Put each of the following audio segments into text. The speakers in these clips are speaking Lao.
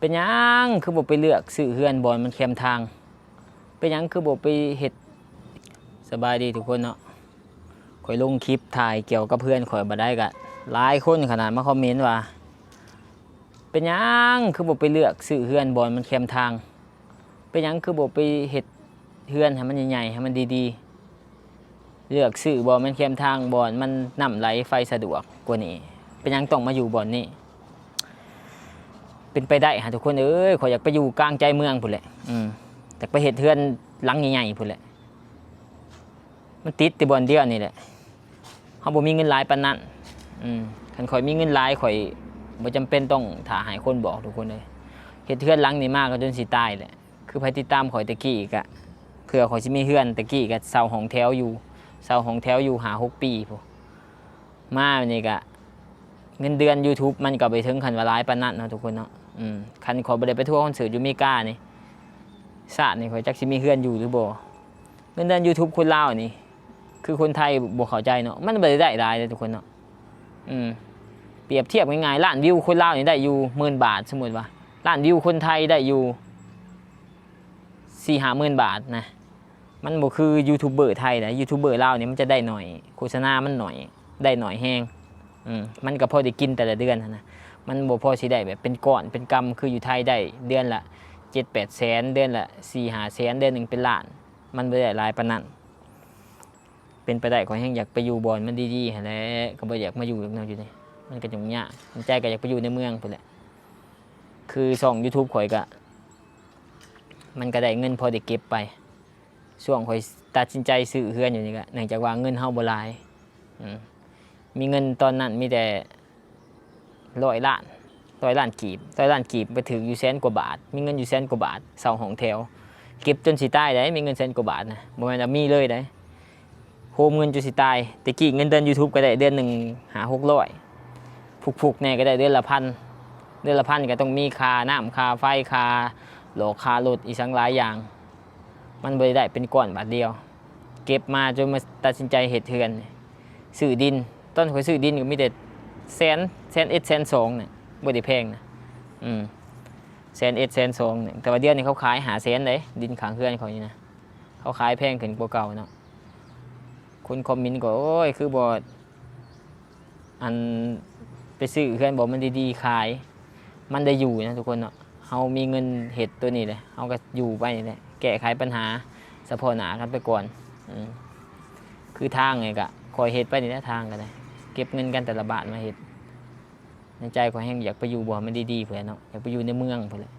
ເປັນຫຍັງຄືບໍ່ໄປເລືອກຊື້ເຮືອນບ່ອນມັນແຄມທາງ? ເປັນຫຍັງຄືບໍ່ໄປເຮັດ? ສະບາຍດີທຸກຄົນເນາະ, ຂ້ອຍລົງຄລິບຖ່າຍກ່ຽວກັບເຮືອນຂ້ອຍບາດໃດກະຫຼາຍຄົນຂະໜາດມາຄອມເມັນວ່າ ເປັນຫຍັງຄືບໍ່ໄປເລືອກຊື້ເຮືອນບ່ອນມັນແຄມທາງ? ເປັນຫຍັງຄືບໍ່ໄປເຮັດເຮືອນໃຫ້ມັນໃຫຍ່ໆ ໃຫ້ມັນດີໆ? ເລືອກຊື້ບ່ອນມັນແຄມທາງ ບ່ອນມັນນ້ຳໄຫຼໄຟສະດວກກວ່ານີ້ ເປັນຫຍັງຕ້ອງມາຢູ່ບ່ອນນີ້? ເປັນໄປໄດ້ຫາ ທຸກຄົນເອີຍ, ຂ້ອຍຢາກໄປຢູ່ກາງໃຈເມືອງພຸ້ນແຫຼະ, ອືມ ຢາກໄປເຮັດເຮືອນຫຼັງໃຫຍ່ໆພຸ້ນແຫຼະ. ມັນຕິດແຕ່ບ່ອນດຽວນີ້ແຫຼະ, ເຮົາບໍ່ມີເງິນຫຼາຍປານນັ້ນ. ອືມ ຄັນຂ້ອຍມີເງິນຫຼາຍ ຂ້ອຍບໍ່ຈຳເປັນຕ້ອງຖ້າໃຫ້ຄົນບອກ ທຸກຄົນເອີຍ. ເຮັດເຮືອນຫຼັງນີ້ມາກໍຈົນຊິຕາຍແຫຼະ. ຄືໃຜຕິດຕາມຂ້ອຍແຕ່ກີ້ກະ ເພື່ອຂ້ອຍຊິມີເຮືອນ, ແຕ່ກີ້ກະເຊົ່າຫ້ອງແຖວຢູ່, ເຊົ່າຫ້ອງແຖວຢູ່ຫ້າຫົກປີພຸ້ນ. ມານີ້ກະເງິນເດືອນ YouTube ມັນກໍບໍ່ເຖິງຂັ້ນວ່າຫຼາຍປານນັ້ນເນາະ ທຸກຄົນເນາະ. ອືມ ຄັນຂ້ອຍບໍ່ໄດ້ໄປທົວຄອນເສີດຢູ່ເມການີ້ ຊາດນີ້ຂ້ອຍຈັກຊິມີເຮືອນຢູ່ຫຼືບໍ່. ເງິນເດືອນ YouTube ຄົນລາວນີ້ ຄືຄົນໄທບໍ່ເຂົ້າໃຈເນາະ, ມັນບໍ່ໄດ້ໄດ້ຫຼາຍເດ້ ທຸກຄົນເນາະ. ອືມ ປຽບທຽບງ່າຍໆ ລ້ານວິວຄົນລາວນີ້ໄດ້ຢູ່ໝື່ນບາດ, ສົມມຸດວ່າລ້ານວິວຄົນໄທໄດ້ຢູ່ສີ່ຫ້າໝື່ນບາດນະ. ມັນບໍ່ຄືຢູທູບເບີໄທໃດ, ຢູທູບເບີລາວນີ້ມັນຈະໄດ້ໜ້ອຍ, ໂຄສະນາມັນໜ້ອຍ, ໄດ້ໜ້ອຍແຮງ. ອືມ ມັນກໍພໍໄດ້ກິນແຕ່ລະເດືອນຫັ້ນນະ, ມັນບໍ່ພໍຊິໄດ້ແບບເປັນກ້ອນເປັນກຳ ຄືຢູ່ໄທໄດ້ເດືອນລະເຈັດແປດແສນ, ເດືອນລະສີ່ຫ້າແສນ, ເດືອນໜຶ່ງເປັນລ້ານ, ມັນບໍ່ໄດ້ຫຼາຍປານນັ້ນ. ເປັນໄປໄດ້ຂ້ອຍແຮ່ງຢາກໄປຢູ່ບ່ອນມັນດີໆຫັ້ນແຫຼະ, ກໍບໍ່ຢາກມາຢູ່ດອກເນາະ ຢູ່ນີ້ມັນກໍຫຍຸ້ງຍາກ. ໃນໃຈກໍຢາກໄປຢູ່ໃນເມືອງພຸ້ນແຫຼະ, ຄືຊ່ອງຢູທູບຂ້ອຍກໍ ມັນກໍໄດ້ເງິນພໍໄດ້ເກັບໄປ. ຊ່ວງຂ້ອຍຕັດສິນໃຈຊື້ເຮືອນຢູ່ນີ້ກະເນື່ອງຈາກວ່າເງິນເຮົາບໍ່ຫຼາຍ, ອືມ ມີເງິນຕອນນັ້ນມີແຕ່ຮ້ອຍລ້ານ, ຮ້ອຍລ້ານກີບ, ຮ້ອຍລ້ານກີບໄປຖືກຢູ່ແສນກວ່າບາດ, ມີເງິນຢູ່ແສນກວ່າບາດ ເຊົ່າຫ້ອງແຖວ, ເກັບຈົນຊິຕາຍໄດ໋, ມີເງິນແສນກວ່າບາດນະ, ບໍ່ແມ່ນວ່າມີເລີຍໄດ໋. ໂຮມເງິນຈົນຊິຕາຍ. ແຕ່ກີ້ເງິນເດືອນຢູທູບກໍໄດ້ເດືອນໜຶ່ງຫ້າຫົກຮ້ອຍ, ຟຸກໆແດ່ກໍໄດ້ເດືອນລະພັນ, ເດືອນລະພັນກໍຕ້ອງມີຄ່ານ້ຳ ຄ່າໄຟ ຄ່າຫຼອກ ຄ່າລົດ ອີ່ສັງຫຼາຍຢ່າງ, ມັນບໍ່ໄດ້ໄດ້ເປັນກ້ອນບາດດຽວ. ເກັບມາຈົນມາຕັດສິນໃຈເຮັດເຮືອນ, ຊື້ດິນ. ຕອນຂ້ອຍຊື້ດິນກໍມີແຕ່ແສນ ແສນເອັດ ແສນສອງນີ້, ບໍ່ໄດ້ແພງນະ, ອືມ ແສນເອັດ ແສນສອງນີ້. ແຕ່ວ່າດຽວນີ້ເຂົາຂາຍຫ້າແສນເດ້, ດິນຂ້າງເຮືອນຂ້ອຍນີ້ນະ, ເຂົາຂາຍແພງຂຶ້ນກວ່າເກົ່າເນາະ. ຄົນຄອມເມັນກໍ ໂອ້ຍ ຄືບໍ່ ອັນ ໄປຊື້ເຮືອນບໍ່ມັນດີໆຂາຍ, ມັນໄດ້ຢູ່ນະທຸກຄົນເນາະ. ເຮົາມີເງິນເຮັດໂຕນີ້ແຫຼະ, ເຮົາກໍຢູ່ໄປນີ້ແຫຼະ, ແກ້ໄຂບັນຫາສະເພາະໜ້າກັນໄປກ່ອນ. ອືມ ຄືທາງນີ້ກໍຄ່ອຍເຮັດໄປນີ້ແຫຼະ, ທາງກໍໄດ້ເກັບເງິນກັນແຕ່ລະບາດມາເຮັດ. ໃນໃຈຂ້ອຍແຮ່ງຢາກໄປຢູ່ບ່ອນມັນດີໆພຸ້ນແຫຼະເນາະ, ຢາກໄປຢູ່ໃນເມືອງພຸ້ນແຫຼະ.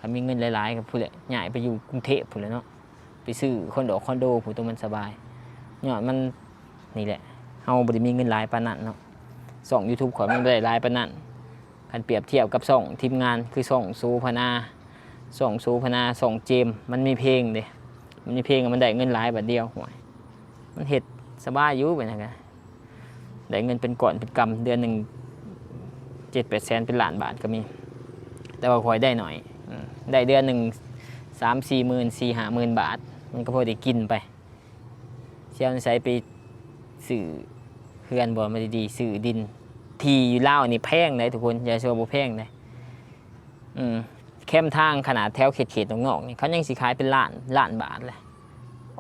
ຄັນມີເງິນຫຼາຍໆກໍພຸ້ນແຫຼະ, ຍ້າຍໄປຢູ່ກຸງເທບພຸ້ນແຫຼະເນາະ, ໄປຊື້ຄອນໂດ ຄອນໂດພຸ້ນ ຕົວມັນສະບາຍ. ຍ້ອນມັນ ນີ້ແຫຼະ, ເຮົາບໍ່ໄດ້ມີເງິນຫຼາຍປານນັ້ນເນາະ, ຊ່ອງຢູທູບຂ້ອຍມັນບໍ່ໄດ້ຫຼາຍປານນັ້ນ. ຄັນປຽບທຽບກັບຊ່ອງທີມງານ ຄືຊ່ອງໂສພະນາ, ຊ່ອງໂສພະນາ, ຊ່ອງເຈມ ມັນມີເພງເດ້, ມັນມີເພງ ມັນໄດ້ເງິນຫຼາຍບາດດຽວ. ໂອ້ຍ ມັນເຮັດສະບາຍຢູ່ ເປັນຫຍັງກະ ໄດ້ເງິນເປັນກ້ອນເປັນກຳ, ເດືອນໜຶ່ງເຈັດແປດແສນ ເປັນລ້ານບາດກໍມີ. ແຕ່ວ່າຂ້ອຍໄດ້ໜ້ອຍ, ອືມ ໄດ້ເດືອນໜຶ່ງສາມສີ່ໝື່ນ ສີ່ຫ້າໝື່ນບາດ, ມັນກໍພໍໄດ້ກິນໄປ. ຊິເອົາໃສໄປຊື້ເຮືອນບໍ່ ມັນດີໆ, ຊື້ດິນ. ທີ່ຢູ່ລາວນີ້ແພງເດ້ທຸກຄົນ, ຢ່າຊິວ່າບໍ່ແພງເດ້. ອືມ ແຄມທາງຂະໜາດແຖວເຂດໆນອກໆນີ້ ເຂົາຍັງຊິຂາຍເປັນລ້ານ ລ້ານບາດແຫຼະ.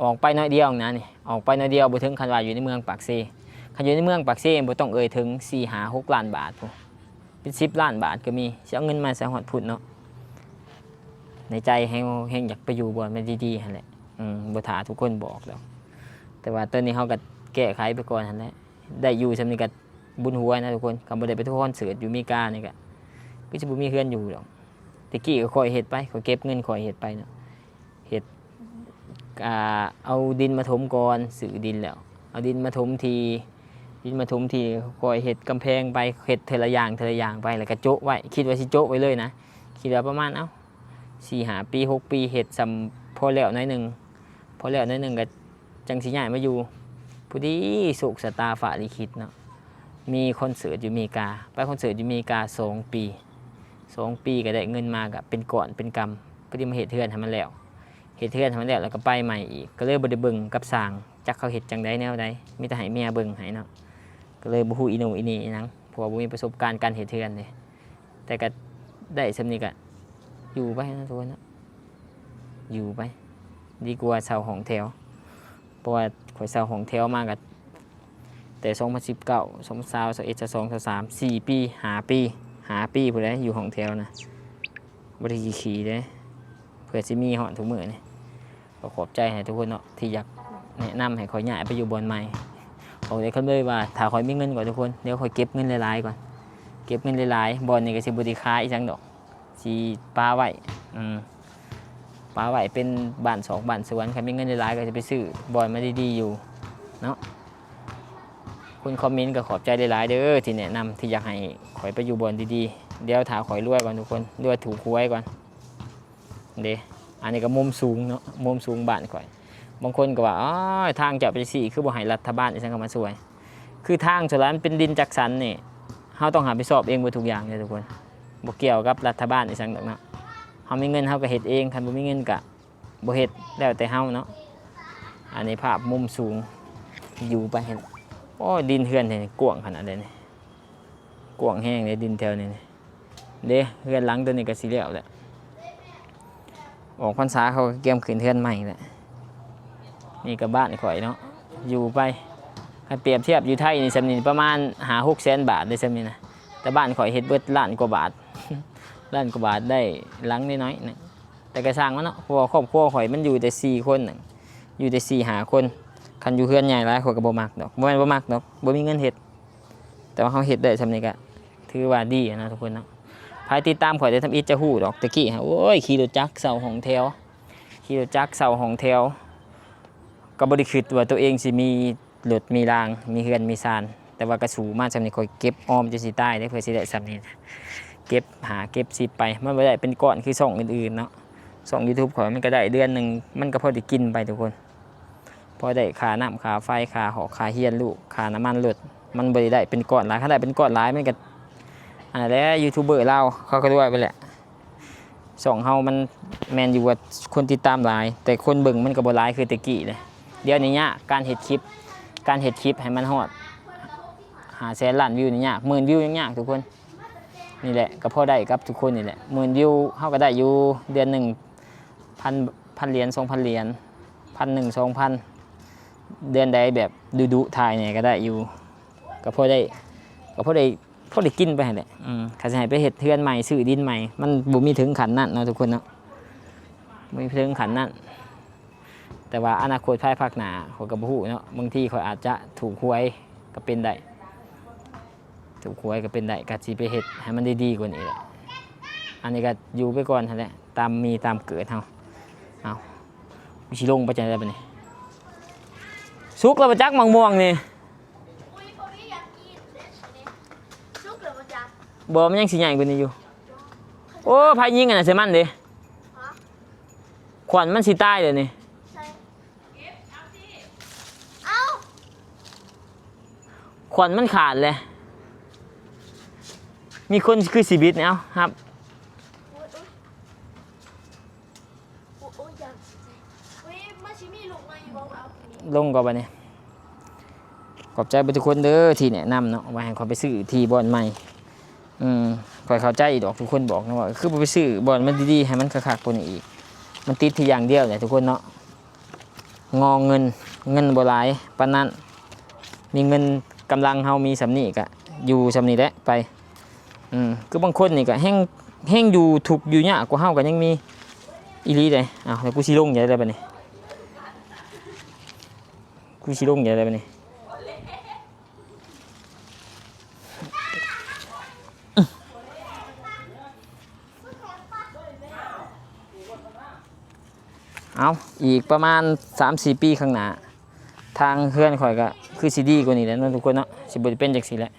ອອກໄປໜ້ອຍດຽວນະນີ້, ອອກໄປໜ້ອຍດຽວ ບໍ່ເຖິງຂັ້ນວ່າຢູ່ໃນເມືອງປາກເຊ. ຄັນຢູ່ໃນເມືອງປາກເຊບໍ່ຕ້ອງເອີ່ຍເຖິງສີ່ຫ້າຫົກລ້ານບາດພຸ້ນ, ເປັນສິບລ້ານບາດກໍມີ. ຊິເອົາເງິນມາໃສຮອດພຸ້ນເນາະ. ໃນໃຈແຮ່ງ ແຮ່ງຢາກໄປຢູ່ບ່ອນມັນດີໆຫັ້ນແຫຼະ, ອືມ ບໍ່ຖ້າທຸກຄົນບອກດອກ. ແຕ່ວ່າຕອນນີ້ເຮົາກໍແກ້ໄຂໄປກ່ອນຫັ້ນແຫຼະ, ໄດ້ຢູ່ສ່ຳນີ້ກໍ ບຸນຫົວນະທຸກຄົນ. ຄັນບໍ່ໄດ້ໄປທັວຄອນເສີດຢູ່ເມການີ້ກະ ຄືຊິບໍ່ມີເຮືອນຢູ່ດອກ. ແຕ່ກີ້ກໍຂ້ອຍເຮັດໄປ, ຂ້ອຍເກັບເງິນຂ້ອຍເຮັດໄປເນາະ, ເຮັດ ອ່າ ເອົາດິນມາຖົມກ່ອນ, ຊື້ດິນແລ້ວ ເອົາດິນມາຖົມທີ່, ດິນມາຖົມທີ່, ຄ່ອຍເຮັດກຳແພງໄປ, ເຮັດເທື່ອລະຢ່າງ ເທື່ອລະຢ່າງໄປ, ແລ້ວກໍໂຈະໄວ້. ຄິດວ່າຊິໂຈະໄວ້ເລີຍນະ, ຄິດວ່າປະມານ ເອົ້າ ສີ່ຫ້າປີ ຫົກປີ ເຮັດສ່ຳພໍແລ້ວໜ້ອຍໜຶ່ງ, ພໍແລ້ວໜ້ອຍໜຶ່ງກໍ ຈັ່ງຊິຍ້າຍມາຢູ່. ພໍດີໂຊກຊະຕາຟ້າລິຂິດເນາະ, ມີຄອນເສີດຢູ່ເມກາ, ໄປຄອນເສີດຢູ່ເມກາສອງປີ, ສອງປີກໍໄດ້ເງິນມາກໍເປັນກ້ອນເປັນກຳ. ພໍດີມາເຮັດເຮືອນໃຫ້ມັນແລ້ວ, ເຮັດເຮືອນໃຫ້ມັນແລ້ວ ແລ້ວກໍໄປໃໝ່ອີກ, ກໍເລີຍບໍ່ໄດ້ເບິ່ງກັບຊ່າງ ຈັກເຂົາເຮັດຈັ່ງໃດແນວໃດ, ມີແຕ່ໃຫ້ເມຍເບິ່ງໃຫ້ເນາະ, ກໍເລີຍບໍ່ຮູ້ອີໂໜ່ອີເໜ່ອີຫຍັງ ເພາະວ່າບໍ່ມີປະສົບການການເຮັດເຮືອນເດ້. ແຕ່ກໍໄດ້ສ່ຳນີ້ກໍ ຢູ່ໄປເນາະທຸກຄົນເນາະ ຢູ່ໄປ ດີກວ່າເຊົ່າຫ້ອງແຖວ ເພາະວ່າຂ້ອຍເຊົ່າຫ້ອງແຖວມາກໍແຕ່ສອງພັນສິບເກົ້າ ສອງພັນຊາວ ຊາວເອັດ ຊາວສອງ ຊາວສາມ ສີ່ປີ ຫ້າປີ ຫ້າປີພຸ້ນແຫຼະ ຢູ່ຫ້ອງແຖວນະ ບໍ່ໄດ້ຂີ້ໆເດ້ ເພື່ອຊິມີຮອດທຸກມື້ນີ້. ກໍຂອບໃຈໃຫ້ທຸກຄົນເນາະ ທີ່ຢາກແນະນຳໃຫ້ຂ້ອຍຍ້າຍໄປຢູ່ບ່ອນໃໝ່. ບອກໄດ້ຄຳເລີຍວ່າ ຖ້າຂ້ອຍມີເງິນກ່ອນທຸກຄົນ ດຽວຂ້ອຍເກັບເງິນຫຼາຍໆກ່ອນ ເກັບເງິນຫຼາຍໆ ບ່ອນນີ້ກໍຊິບໍ່ໄດ້ຂາຍອີຫຍັງດອກ ຊິປະໄວ້ ອືມ ປະໄວ້ເປັນບ້ານຊອກບ້ານສວນ ຄັນມີເງິນຫຼາຍໆກໍຊິໄປຊື້ບ່ອນມັນດີໆຢູ່ເນາະ. ຄົນຄອມເມັນກໍຂອບໃຈຫຼາຍໆເດີ ທີ່ແນະນຳ ທີ່ຢາກໃຫ້ຂ້ອຍໄປຢູ່ບ່ອນດີໆ. ດຽວຖ້າຂ້ອຍລວຍກ່ອນທຸກຄົນ ລວຍຖືກຫວຍກ່ອນ. ເດ້ ອັນນີ້ກໍມຸມສູງເນາະ ມຸມສູງບ້ານຂ້ອຍ ບາງຄົນກໍວ່າ ໂອ້ຍ ທາງເຈົ້າເປັນຈັ່ງຊີ້ ຄືບໍ່ໃຫ້ລັດຖະບານອີຫຍັງເຂົ້າມາຊ່ວຍ? ຄືທາງສ່ວນຫຼາຍມັນເປັນດິນຈັດສັນນີ້ ເຮົາຕ້ອງຮັບຜິດຊອບເອງເບິດທຸກຢ່າງເດ້ທຸກຄົນ ບໍ່ກ່ຽວກັບລັດຖະບານອີຫຍັງດອກເນາະ ເຮົາມີເງິນເຮົາກໍເຮັດເອງ ຄັນບໍ່ມີເງິນກໍບໍ່ເຮັດ ແລ້ວແຕ່ເຮົາເນາະ. ອັນນີ້ພາບມຸມສູງ ຢູ່ໄປເຫັນ ໂອ້ຍ ດິນເຮືອນນີ້ກວ້າງຂະໜາດໃດນີ້ ກວ້າງແຮງເດ້ ດິນແຖວນີ້. ເດ້ ເຮືອນຫຼັງໂຕນີ້ກໍຊິແລ້ວແຫຼະ ອອກພັນສາເຂົາກໍກຽມຂຶ້ນເຮືອນໃໝ່ແຫຼະ. ນີ້ກໍບ້ານຂ້ອຍເນາະ ຢູ່ໄປ ຄັນປຽບທຽບຢູ່ໄທນີ້ ສ່ຳນີ້ປະມານຫ້າຫົກແສນບາດເດ້ ສ່ຳນີ້ນະ ແຕ່ບ້ານຂ້ອຍເຮັດເບິດລ້ານກວ່າບາດ ລ້ານກວ່າບາດໄດ້ຫຼັງນ້ອຍໆໜຶ່ງ. ແຕ່ກໍຊ່າງມັນເນາະ ເພາະວ່າຄອບຄົວຂ້ອຍມັນຢູ່ແຕ່ສີ່ຄົນ ຢູ່ແຕ່ສີ່ຫ້າຄົນ. ຄັນຢູ່ເຮືອນໃຫຍ່ຫຼາຍຂ້ອຍກໍບໍ່ມັກດອກ ບໍ່ແມ່ນບໍ່ມັກດອກ ບໍ່ມີເງິນເຮັດ ແຕ່ວ່າເຮົາເຮັດໄດ້ສ່ຳນີ້ກໍຖືວ່າດີນະທຸກຄົນເນາະ. ໃຜຕິດຕາມຂ້ອຍແຕ່ທຳອິດຈະຮູ້ດອກ ແຕ່ກີ້ຫາ ໂອ້ຍ ຂີ່ລົດຈັກເຊົ່າຫ້ອງແຖວ ຂີ່ລົດຈັກເຊົ່າຫ້ອງແຖວ ກໍບໍ່ໄດ້ຄິດວ່າຕົວເອງຊິມີລົດມີລາງ ມີເຮືອນມີຊານ ແຕ່ວ່າກໍສູ້ມາສ່ຳນີ້ ຂ້ອຍເກັບອອມຈົນຊິຕາຍເດ້ ເພື່ອຊິໄດ້ສ່ຳນີ້ ເກັບຫ້າເກັບສິບໄປ ມັນບໍ່ໄດ້ເປັນກ້ອນຄືຊ່ອງອື່ນໆເນາະ. ຊ່ອງ YouTube ຂ້ອຍມັນກໍໄດ້ເດືອນໜຶ່ງ ມັນກໍພໍໄດ້ກິນໄປທຸກຄົນ ພໍໄດ້ຄ່ານ້ຳຄ່າໄຟ ຄ່າຫອກຄ່າຮຽນລູກ ຄ່ານ້ຳມັນລົດ ມັນບໍ່ໄດ້ໄດ້ເປັນກ້ອນຫຼາຍ. ຄັນໄດ້ເປັນກ້ອນຫຼາຍມັນກໍ ອັນນັ້ນແຫຼະ ຢູທູບເບີລາວເຂົາກໍລວຍໄປແຫຼະ. ຊ່ອງເຮົາມັນແມ່ນຢູ່ວ່າຄົນຕິດຕາມຫຼາຍ ແຕ່ຄົນເບິ່ງມັນກໍບໍ່ຫຼາຍຄືແຕ່ກີ້ເລີຍ. ດຽວນີ້ຍາກ ການເຮັດຄລິບ ການເຮັດຄລິບໃຫ້ມັນຮອດຫ້າແສນລ້ານວິວນີ້ຍາກ ໝື່ນວິວຍັງຍາກທຸກຄົນ. ນີ້ແຫຼະ ກໍພໍໄດ້ກັບທຸກຄົນນີ້ແຫຼະ ໝື່ນວິວເຮົາກໍໄດ້ຢູ່ເດືອນໜຶ່ງ ພັນ ພັນຫຼຽນ ສອງພັນຫຼຽນ ພັນໜຶ່ງ ສອງພັນ ເດືອນໃດແບບດຸໆຖ່າຍແດ່ກໍໄດ້ຢູ່ ກໍພໍໄດ້ ກໍພໍໄດ້ ພໍໄດ້ກິນໄປຫັ້ນແຫຼະ. ອືມ ຄັນຊິໃຫ້ໄປເຮັດເຮືອນໃໝ່ ຊື້ດິນໃໝ່ ມັນບໍ່ມີເຖິງຂັ້ນນັ້ນເນາະທຸກຄົນເນາະ ບໍ່ມີເຖິງຂັ້ນນັ້ນ. ແຕ່ວ່າອະນາຄົດພາຍພາກໜ້າ ຂ້ອຍກໍບໍ່ຮູ້ເນາະ ບາງທີຂ້ອຍອາດຈະຖືກຫວຍກໍເປັນໄດ້. ຖືກຫວຍກໍເປັນໄດ້ ກໍຊິໄປເຮັດໃຫ້ມັນໄດ້ດີກວ່ານີ້ແຫຼະ. ອັນນີ້ກໍຢູ່ໄປກ່ອນຫັ້ນແຫຼະ ຕາມມີຕາມເກີດເຮົາ. ເອົາ ຊິລົງໄປຈັ່ງໃດບັດນີ້? ສຸກແລ້ວບໍ່ຈັກໝາກມ່ວງນີ້? ບໍ່ ມັນຍັງຊິໃຫຍ່ກວ່ານີ້ຢູ່. ໂອ້ ໃຜຍິງອັນນັ້ນໃສ່ມັນເດ້? ຂວັນມັນຊິຕາຍເດ້ນີ້. ເອົ້າ ຂວັນມັນຂາດແຫຼະ ມີຄົນຄືຊີວິດນີ້ ເອົາ ຮັບ. ໂອ້ຍ ໂອ້ຍ ຢາກ ອຸ້ຍ ມັນຊິມີລູກໃໝ່ຢູ່ບໍ່? ເອົາ ລົງກ່ອນບັດນີ້. ຂອບໃຈເບິດທຸກຄົນເດີທີ່ແນະນຳເນາະ ວ່າໃຫ້ຂ້ອຍໄປຊື້ທີ່ບ່ອນໃໝ່. ອືມ ຂ້ອຍເຂົ້າໃຈດອກ ທຸກຄົນບອກນະວ່າ ຄືບໍ່ໄປຊື້ບ່ອນມັນດີໆ ໃຫ້ມັນຄັກໆກວ່ານີ້ອີກ. ມັນຕິດທີ່ຢ່າງດຽວແຫຼະທຸກຄົນເນາະ ງໍເງິນ ເງິນບໍ່ຫຼາຍປານນັ້ນ ມີເງິນກຳລັງເຮົາມີສ່ຳນີ້ກະຢູ່ສ່ຳນີ້ແຫຼະໄປ. ອືມ ຄືບາງຄົນນີ້ກະແຮ່ງ ແຮ່ງຢູ່ທຸກຢູ່ຍາກກວ່າເຮົາກະຍັງມີອີ່ຫຼີເດ້. ເອົາ ແລ້ວກູຊິລົງຈັ່ງໃດລະບັດນີ້? ກູຊິລົງຈັ່ງໃດລະບັດນີ້? ເອົາ ອີກປະມານສາມສີ່ປີຂ້າງໜ້າ ທາງເຮືອນຂ້ອຍກະຄືຊິດີກວ່ານີ້ແຫຼະເນາະທຸກຄົນເນາະ ຊິບໍ່ໄດ້ເປັນຈັ່ງຊີ້ແຫຼະ.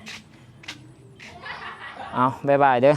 ເອົາ ບາຍບາຍເດີ.